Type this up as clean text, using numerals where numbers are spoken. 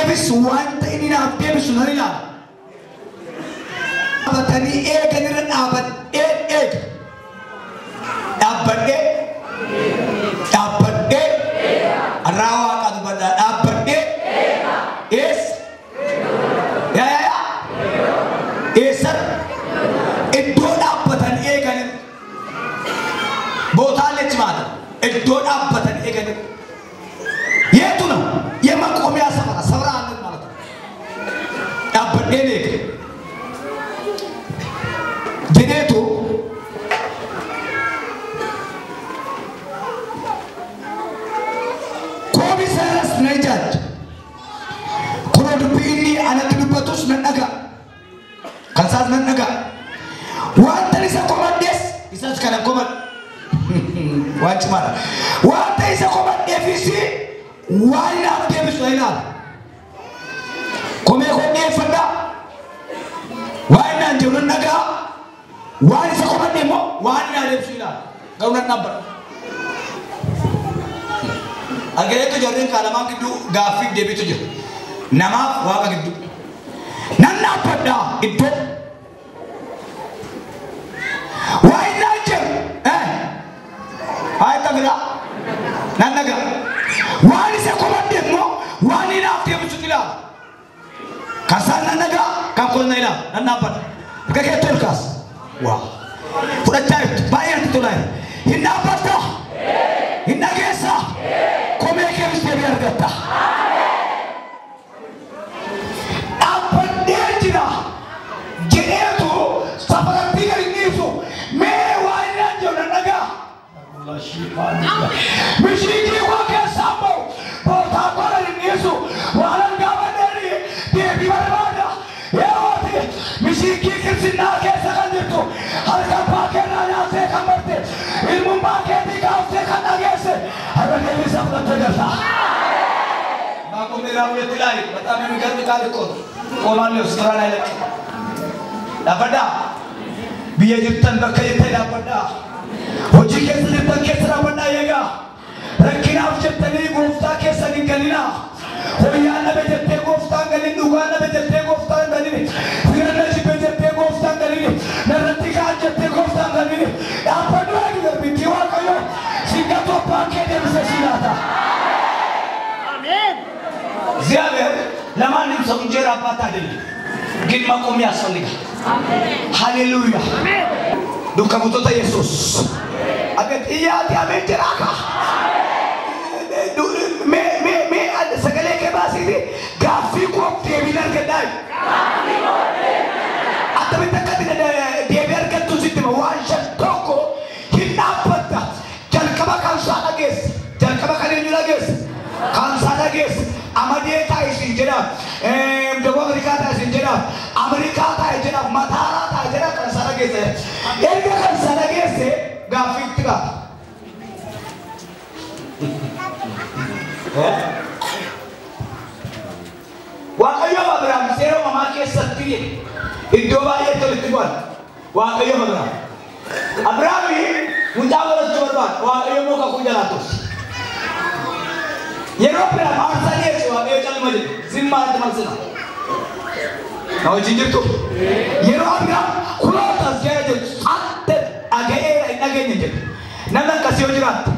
komadheefis wanta inni naaf deebisu nan ilaala. Dhaabatanii eeganirra dhaabadhee eega. Dhaabbadhee dhaabbadhee arraa waaqaa dubbadhaa dhaabbadhee eessa yaa yaa yaa eessatti iddoo dhaabbatan eeganirra bootaalee cimaata iddoo dhaabbatan eeganirra የቱ ነው የመቆሚያ ሰፈራ ሰፈራ አለ ማለት ነው። dhaabbadhee eega jedheetu Komi sanas na ijaajja. Kunoo dubbii inni anatti dubbatus nan dhaga'a. Kan isaas nan dhaga'a. Wanta isa komadhees isas kanan komadhe. Waan cimaadha. Wanta isa komadheefis waan naaf deebisu na ilaala. Komee koo dhiyeeffadhaa. Waan naan jedhu nan dhaga'a. Waan isa komadhe immoo waan naa deebisu ilaala. Garuu nan dhaabbadha. Arganeetu jarreen kaalamaan gidduu gaaffiif deebiitu jira. Namaaf waaqa gidduu. Nan dhaabbadhaa iddoo. Waa inni naan jedhu haa itti biraa nan dhaga'a. Waan isa komadhe immoo waan inni naaf deebisu ilaala. Kan isaan nan dhaga'a kan koos na ilaala nan dhaabbadha. Harka keetti ol kaas. Waa. Fudhachaa jirtu baay'ee natti tolaa jira. Hin dhaabbattaa. Hin dhageessaa. Komee keefis deebii argatta. Dhaabbadhee jira jedheetu safaratti gadi dhiisu mee waan inni naan jedhu nan dhaga'a. Mishiikii koo keessaa bahu bootaa koo gadi dhiisu waan an gaafadheeni deebii barbaada. Yerooti mishiikii kirsinnaa keessa kan jirtu harka abbaa keerraa nyaattee kan barte ilmummaa keetii kaaftee kan dhageesse harka deebii isaa fudhattee galta. Waaqonni raawwatti ilaali በጣም የሚገርም ቃል እኮ ነው። ቆማለሁ ስራን አይለቅም። Dhaabbadhaa biyya jirtan bakka jirtan dhaabbadhaa hojii keessa jirtan keessa dhaabbadhaa eegaa rakkinaaf jettanii gooftaa keessan hin galinaa. Hoyyaan dhabe jettee gooftaan galin, dhugaan dhabe jettee gooftaan galin, firana jibbe jettee gooftaan galin, narratti ka'an jettee gooftaan galin. Dhaabbadhu eegi garbittii Waaqayyo si gatu abbaan kee deebisee si laata. እግዚአብሔር ለማንም ሰው እንጀራ አባት አይደለም፣ ግን መቆም ያስፈልጋል። ሃሌሉያ ዱካ buutota Yesuus አቤት iyyaati አሜን jedhaa mee mee mee sagalee kee baasiiti gaaffii koof deebiin argadhaa. Akkamitti akka deebii argattu sitti hima waan shan tokko hin dhaabbatta. Jalqaba kan isaa dhageesse jalqaba kan eenyu dhageesse kan isaa dhageesse amadee taa'e siin jedhaaf ደቡብ Afrikaa taa'e siin jedhaaf Ameerikaa taa'e jedhaaf Mataaraa taa'e jedhaaf kan isaa dhageesse. Erga kan isaa dhageesse gaaffii itti gaafata. Waaqayyo Abrahaam seera uumamaa keessatti iddoo baay'eetti walitti bu'an. Waaqayyo Abrahaam. Abrahaam mucaa godhachuu barbaada. Waaqayyo immoo kakuu jalaa turse. Yeroo Abrahaam aarsaa dhiyeesse Waaqayyo calma jedhe. Zimmaatti marsina. Na wajjin jirtu. Yeroo Abrahaam kunoota as jala jirtu atte dhaga'eera hin dhageenye jedhe. Namni akkasii yoo jiraatte